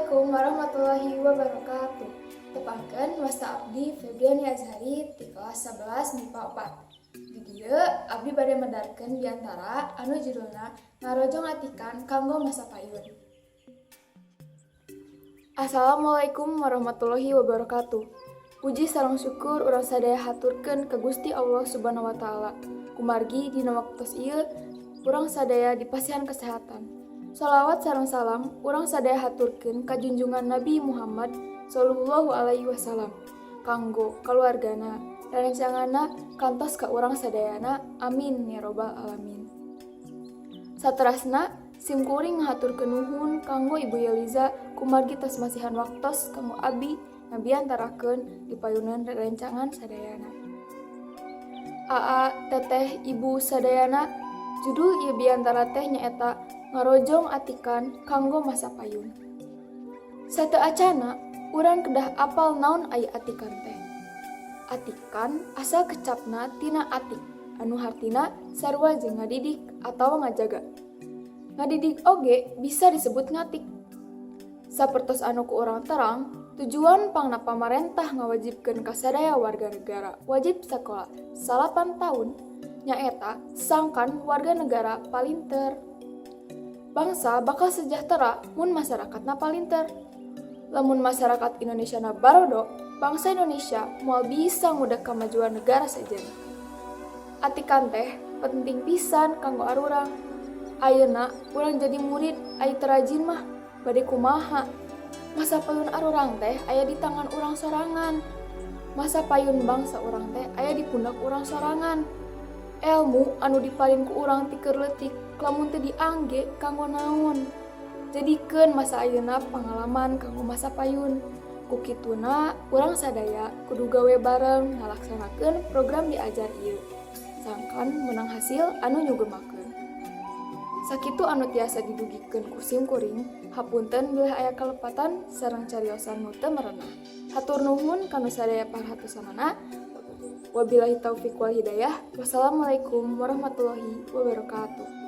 Assalamualaikum warahmatullahi wabarakatuh. Tepangkeun, wasta abdi Febriani Azhari ti kelas 11 MIPA 4. Di dieu abdi bade medarkeun biantara anu judulna Ngarojong Atikan Kanggo Masa Payun. Assalamualaikum warahmatullahi wabarakatuh. Puji sareng syukur urang sadaya haturkeun ka Gusti Allah Subhanahu wa Taala. Kumargi dina waktos ieu urang sadaya dipasihan kesehatan. Salawat sareng salam urang sadaya haturkeun ka junjungan Nabi Muhammad Sallallahu Alaihi Wasallam kanggo kaluargana, rerencanganna, kantos ka urang sadayana. Amin ya robbal alamin. Saterasna, sim kuring ngahaturkeun nuhun kanggo Ibu Yeliza kumargi tos masihan waktos kanggo abdi ngabiantarakeun di payunan rerencangan sadayana. Aa, Teteh, Ibu sadayana, judul ieu biantara teh nyaeta Ngarojong Atikan Kanggo Masa Payun. Sateu acana, urang kedah apal naon ai atikan teh. Atikan asal kecapna tina atik, anu hartina sarua jeung ngadidik atawa ngajaga. Ngadidik oge bisa disebut ngatik. Sapertos anu ku urang terang, tujuan pangna pamarentah ngawajibkeun ka sadaya warga negara wajib sakola 9 tahun nyaeta sangkan warga negara palinter. Bangsa bakal sejahtera mun masyarakatna palinter. Lamun masyarakat Indonesia na barodo, bangsa Indonesia moal bisa ngudag kamajuan negara sejen. Atikan teh penting pisan kanggo arurang. Ayeuna urang jadi murid ai teu rajin mah bade kumaha? Masa payun arurang teh aya di tangan urang sorangan. Masa payun bangsa urang teh aya di pundak urang sorangan. Elmu anu diparin ku urang ti keur leutik lamun teu diangge, kanggo naon? Jadikeun masa ayeuna pangalaman kanggo masa payun. Ku kituna urang sadaya kudu gawe bareng ngalaksanakeun program diajar ieu sangkan menang hasil anu nyugemakeun. Sakitu anu tiasa didugikeun ku sim kuring. Hapunten bilih aya kalepatan sareng cariosan nu teu merenah. Hatur nuhun kanu sadaya perhatosanana. Wabillahi taufik wal hidayah. Wassalamualaikum warahmatullahi wabarakatuh.